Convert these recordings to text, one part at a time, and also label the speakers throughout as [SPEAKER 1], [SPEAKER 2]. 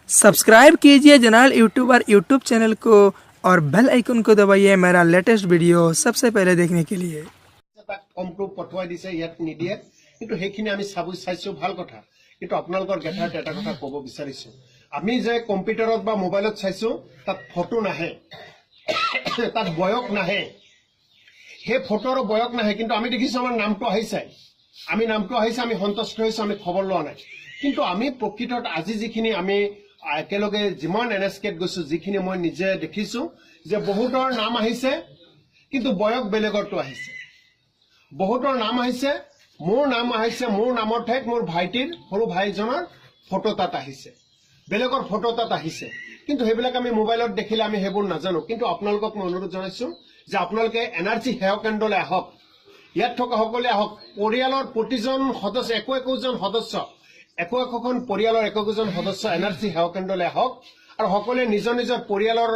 [SPEAKER 1] Subscribe कीजिए general YouTuber YouTube channel को और बेल आइकन को दबाइए मेरा लेटेस्ट वीडियो सबसे पहले देखने के लिए।
[SPEAKER 2] তাক ফৰ্মটো পঠুৱাই দিছে, ইয়াত নিদিয়ে। কিন্তু সেইখিনি আমি চাব চাইছো, ভাল কথা। কিন্তু আপোনালোকৰ গেথাৰত এটা কথা ক'ব বিচাৰিছো, আমি যে কম্পিউটাৰত বা মোবাইলত চাইছো, তাত ফটো নাহে, তাত বয়স নাহে। সেই ফটো আৰু বয়স নাহে। কিন্তু আমি দেখিছো আমাৰ নামটো আহিছে, আমি নামটো আহিছে, আমি সন্তুষ্ট হৈছো, আমি খবৰ লোৱা নাই। কিন্তু আমি প্ৰকৃতত আজি যিখিনি আমি একেলগে যিমান এন এছ কেত গৈছো, যিখিনি মই নিজে দেখিছো যে বহুতৰ নাম আহিছে কিন্তু বয়স বেলেগৰটো আহিছে। বহুতৰ নাম আহিছে, মোৰ নাম আহিছে, মোৰ নামৰ ঠাইত মোৰ ভাইটিৰ, সৰু ভাইজনৰ ফটো তাত আহিছে, বেলেগৰ ফটো তাত আহিছে। কিন্তু সেইবিলাক আমি মোবাইলত দেখিলে আমি সেইবোৰ নাজানো। কিন্তু আপোনালোকক মই অনুৰোধ জনাইছো যে আপোনালোকে এনআৰচি সেৱা কেন্দ্ৰলৈ আহক, ইয়াত থকা সকলে আহক। পৰিয়ালৰ প্ৰতিজন সদস্য, একো একোজন সদস্য, একো একোখন পৰিয়ালৰ একো একোজন সদস্য এনআৰচি সেৱা কেন্দ্ৰলৈ আহক আৰু সকলোৱে নিজৰ নিজৰ পৰিয়ালৰ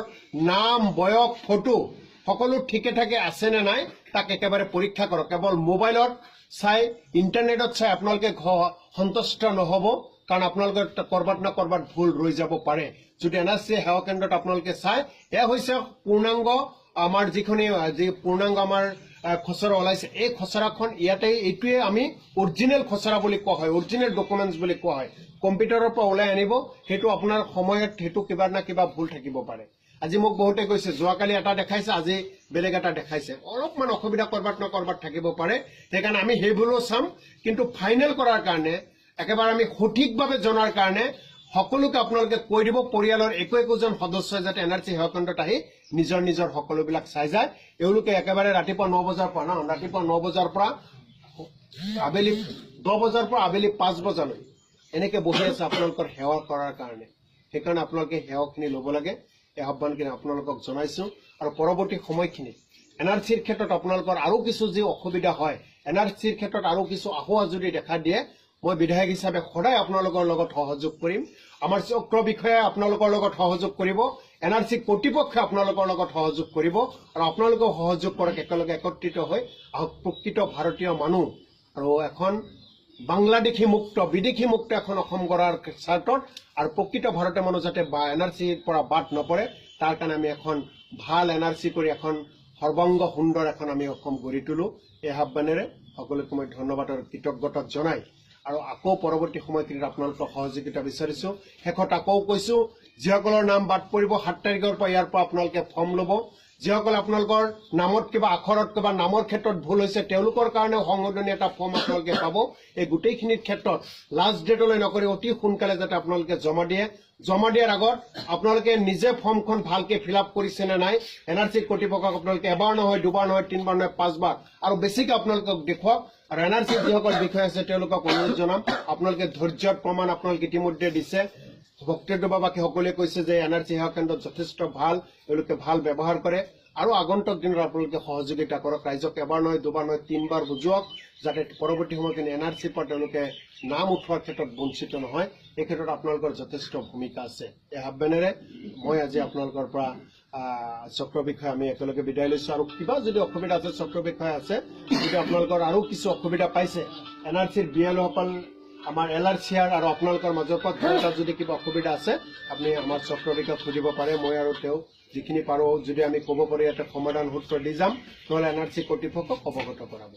[SPEAKER 2] নাম, বয়স, ফটো সকলো ঠিকে ঠাকে আছে নে নাই তাক একেবাৰে পৰীক্ষা কৰক। কেৱল মোবাইলত চাই, ইণ্টাৰনেটত চাই আপোনালোকে সন্তুষ্ট নহ'ব, কাৰণ আপোনালোকৰ ক'ৰবাত না ক'ৰবাত ভুল ৰৈ যাব পাৰে। যদি এনআৰচি সেৱা কেন্দ্ৰত আপোনালোকে চাই, এয়া হৈছে পূৰ্ণাংগ আমাৰ যিখনি যি পূৰ্ণাংগ আমাৰ খচৰা ওলাইছে, এই খচৰাখন ইয়াতে এইটোৱে আমি অৰিজিনেল খচৰা বুলি কোৱা হয়, অৰিজিনেল ডকুমেণ্টছ বুলি কোৱা হয়। কম্পিউটাৰৰ পৰা ওলাই আনিব, সেইটো আপোনাৰ সময়ত সেইটো কিবা না কিবা ভুল থাকিব পাৰে। আজি মোক বহুতে কৈছে, যোৱাকালি এটা দেখাইছে, আজি বেলেগ এটা দেখাইছে। অলপমান অসুবিধা ক'ৰবাত না ক'ৰবাত থাকিব পাৰে। সেইকাৰণে আমি সেইবোৰো চাম। কিন্তু ফাইনেল কৰাৰ কাৰণে, একেবাৰে আমি সঠিকভাৱে জনাৰ কাৰণে সকলোকে আপোনালোকে কৈ দিব, পৰিয়ালৰ একো একোজন সদস্যই যাতে এনআৰচি সেৱা কেন্দ্ৰত আহি নিজৰ নিজৰ সকলোবিলাক চাই যায়। এওঁলোকে একেবাৰে ৰাতিপুৱা 9 বজাৰ পৰা, ন, ৰাতিপুৱা 9 বজাৰ পৰা আবেলি 10 বজাৰ পৰা আবেলি 5 বজালৈ এনেকে বহি আছে আপোনালোকৰ সেৱা কৰাৰ কাৰণে। সেইকাৰণে আপোনালোকে সেৱাখিনি ল'ব লাগে, এই আহ্বানখিনি আপোনালোকক জনাইছো। আৰু পৰৱৰ্তী সময়খিনিত এনআৰচিৰ ক্ষেত্ৰত আপোনালোকৰ আৰু কিছু যি অসুবিধা হয়, এনআৰচিৰ ক্ষেত্ৰত আৰু কিছু আসোঁৱাহ যদি দেখা দিয়ে, মই বিধায়ক হিচাপে সদায় আপোনালোকৰ লগত সহযোগ কৰিম। আমাৰ চক্ৰ বিষয়াই আপোনালোকৰ লগত সহযোগ কৰিব, এনআৰচি কৰ্তৃপক্ষই আপোনালোকৰ লগত সহযোগ কৰিব আৰু আপোনালোকেও সহযোগ কৰক। একেলগে একত্ৰিত হৈ আহক, প্ৰকৃত ভাৰতীয় মানুহ আৰু এখন বাংলাদেশী মুক্ত, বিদেশী মুক্ত এখন অসম গঢ়াৰ স্বাৰ্থত আৰু প্ৰকৃত ভাৰতীয় মানুহ যাতে বা এনআৰচিৰ পৰা বাদ নপৰে, তাৰ কাৰণে আমি এখন ভাল এনআৰচি কৰি এখন সৰ্বাংগ সুন্দৰ এখন আমি অসম গঢ়ি তোলো। এই আহ্বানেৰে সকলোকে মই ধন্যবাদ আৰু কৃতজ্ঞতা জনাই আৰু আকৌ পৰৱৰ্তী সময়খিনিত আপোনালোকৰ সহযোগিতা বিচাৰিছো। শেষত আকৌ কৈছো, যিসকলৰ নাম বাদ পৰিব, 7 তাৰিখৰ পৰা ইয়াৰ পৰা আপোনালোকে ফৰ্ম ল'ব। যিসকল আপোনালোকৰ নামত কিবা আখৰত কিবা নামৰ ক্ষেত্ৰত ভুল হৈছে, তেওঁলোকৰ কাৰণেও সংশোধনী এটা ফৰ্ম আপোনালোকে পাব। এই গোটেইখিনিৰ ক্ষেত্ৰত লাষ্ট ডেটলৈ নকৰি অতি সোনকালে যাতে আপোনালোকে জমা দিয়ে। জমা দিয়াৰ আগত আপোনালোকে নিজে ফৰ্মখন ভালকে ফিল আপ কৰিছে নে নাই, এনআৰচি কৰ্তৃপক্ষক আপোনালোকে এবাৰ নহয়, দুবাৰ নহয়, তিনিবাৰ নহয়, পাঁচবাৰ আৰু বেছিকে আপোনালোকক দেখুৱাওক। আৰু এনআৰচিৰ যিসকল বিষয়া আছে, তেওঁলোকক অনুৰোধ জনাম, আপোনালোকে ধৈৰ্যৰ প্ৰমাণ আপোনালোকে ইতিমধ্যে দিছে। বক্তব্য বাকী সকলোৱে কৈছে যে এনআৰচি সেৱা কেন্দ্ৰত যথেষ্ট ভাল, এওঁলোকে ভাল ব্যৱহাৰ কৰে। আৰু আগন্তুক দিনত আপোনালোকে সহযোগিতা কৰক, ৰাইজক এবাৰ নহয়, দুবাৰ নহয়, তিনিবাৰ বুজুৱাওক, যাতে পৰৱৰ্তী সময়খিনি এনআৰচিৰ পৰা তেওঁলোকে নাম উঠোৱাৰ ক্ষেত্ৰত বঞ্চিত নহয়। এই ক্ষেত্ৰত আপোনালোকৰ যথেষ্ট ভূমিকা আছে। এই আহ্বানেৰে মই আজি আপোনালোকৰ পৰা চক্ৰ বিষয়া আমি একেলগে বিদায় লৈছো। আৰু কিবা যদি অসুবিধা আছে, চক্ৰ বিষয়া আছে, যদি আপোনালোকৰ আৰু কিছু অসুবিধা পাইছে, এনআৰচিৰ বি এল অ'সকল, আমাৰ এল আৰ চি আৰ আৰু আপোনালোকৰ মাজৰ পৰা তাত যদি কিবা অসুবিধা আছে, আপুনি আমাৰ চক্ৰ বিষয়াক সুধিব পাৰে। মই আৰু তেওঁ যিখিনি পাৰোঁ, যদি আমি ক'ব পাৰোঁ, ইয়াতে সমাধান সূত্ৰ দি যাম, নহ'লে এনআৰচি কৰ্তৃপক্ষক অৱগত কৰাব।